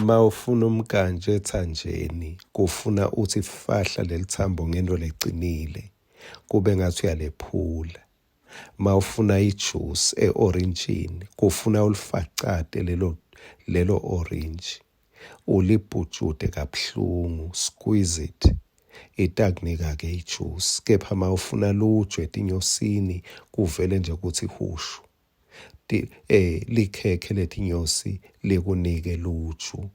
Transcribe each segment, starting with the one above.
Mawufuna umkantsha ethanjeni kufuna uthi fahla lelithambo ngento lecinile kube ngathi uyalephula. Mawufuna ijuice e-orintshini kufuna ulifacate lelo lelo orange ulibhujude kabuhlungu squeeze it itakunika-ke ijuice kepha mawufuna luju etinyosini kuvele nje kuthi hushu Ti, eh, likhekhe letinyosi likunike luju.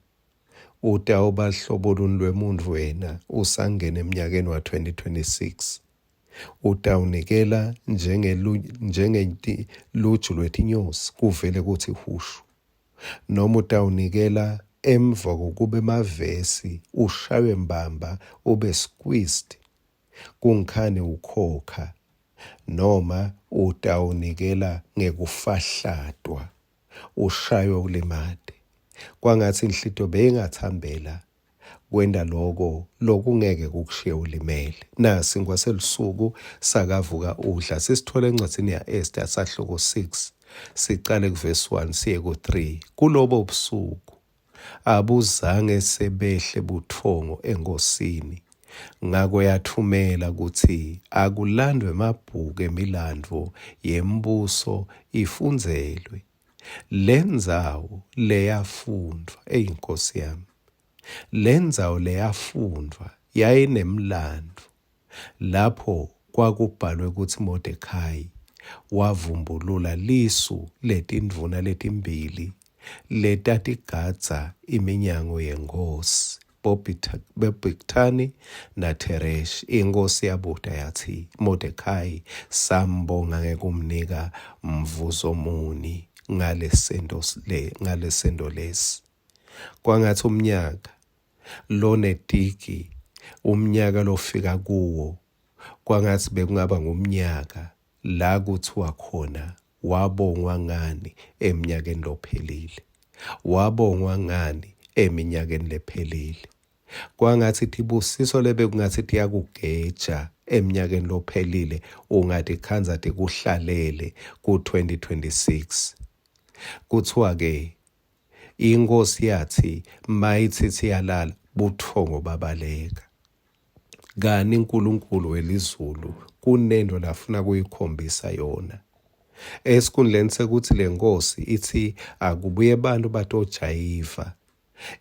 Utawuba hlobo luni lwemuntfu wena usangena emnyakeni wa-2026? Utawunikela njengeluju lwetinyosi kuvele kutsi hushu, noma utawunikela emva kokuba emavesi ushaywe mbamba ube squeezed kungikhani ukhokha noma utawunikela ngekufahlatwa ushaywe ulimate. Kwangatsi inhlitiyo beyingatsambela kwenta loko lokungeke kukushiye ulimele. Nasi ngwaselusuku sakavuka udla sisithola encwadzini ya-Esta sahluko 6 sicale kuvesi 1 siye ku-3. Kulobo busuku Abuzange sebehle butfongo enkhosini, ngako yatfumela kutsi akulandvwe emabhuku emilandvo yembuso ifundzelwe. Lendzawo leyafundvwa, eyi Nkhosi yami, lendzawo leyafundvwa yayinemlandvo lapho kwakubhalwe kutsi Modekhayi wavumbulula lisu letindvuna letimbili letatigadza iminyango yenkhosi, boBhikthani naThereshi. Inkhosi yabuta yatsi, Modekhayi sambonga ngekumnika mvuzo muni ngalesento ngalesento lesi? Kwangatsi umnyaka lonetigi, umnyaka lofika kuwo, kwangatsi bekungaba ngumnyaka la kuthiwa khona wabongwa ngani eminyakeni lophelile, wabongwa ngani eminyakeni lephelile. Kwangatsi tibusiso lebekungatsi tiyakugeja eminyakeni lophelile ungatikhandza tikuhlalele ku-2026. Kuthiwa-ke Inkhosi yatsi mayitsitsi yalala, butfongo babaleka. Kani Nkulunkulu welizulu kunento lafuna kuyikhombisa yona. Esikhundleni sekutsi lenkhosi itsi akubuye bantu batojayiva,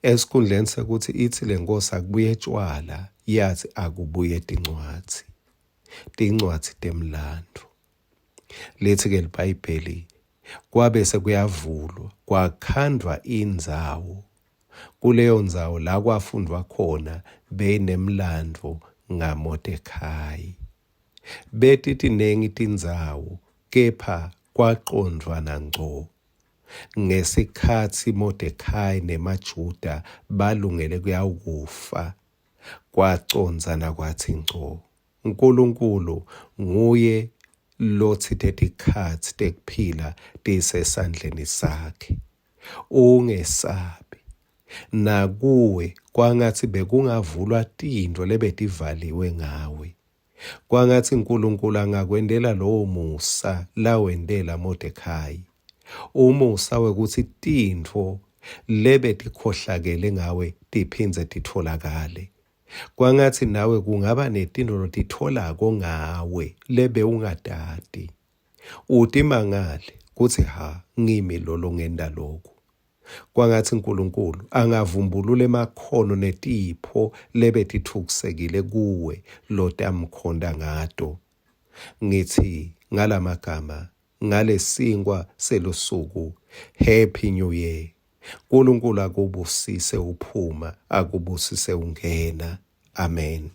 esikhundleni sekutsi itsi lenkhosi akubuye tjwala, yatsi akubuye tincwadzi, tincwadzi temlandvo. Litsi-ke liBhayibheli kwabe sekuyavulwa kwakhandvwa indzawo. Kuleyo ndzawo la kwafundvwa khona beyinemlandvo ngaModekhayi. Betitinengi tindzawo kepha kwaqondvwana ngco ngesikhatsi Modekhayi nemaJuda balungele kuyawukufa, kwacondzana kwatsi ngco. Nkulunkulu nguye lotsite tikhatsi tekuphila tisesandleni sakhe. Ungesabi. Nakuwe kwangatsi bekungavulwa tintfo lebetivaliwe ngawe. Kwangatsi Nkulunkulu angakwentela lowo musa lawentela Modekhayi. Umusa wekutsi tintfo lebetikhohlakele ngawe tiphindze titfolakale. Kwangatsi nawe kungaba netintfo lotitfolako ngawe lebewungatati. Utimangale kutsi ha ngimi lo longenta loku. Kwangatsi Nkulunkulu angavumbulula emakhono netipho lebetitfukusekile kuwe lotamkhonta ngato. Ngitsi ngalamagama ngalesinkwa selusuku Happy New Year. Nkulunkulu akubusise uphuma, akubusise ungena. Amen.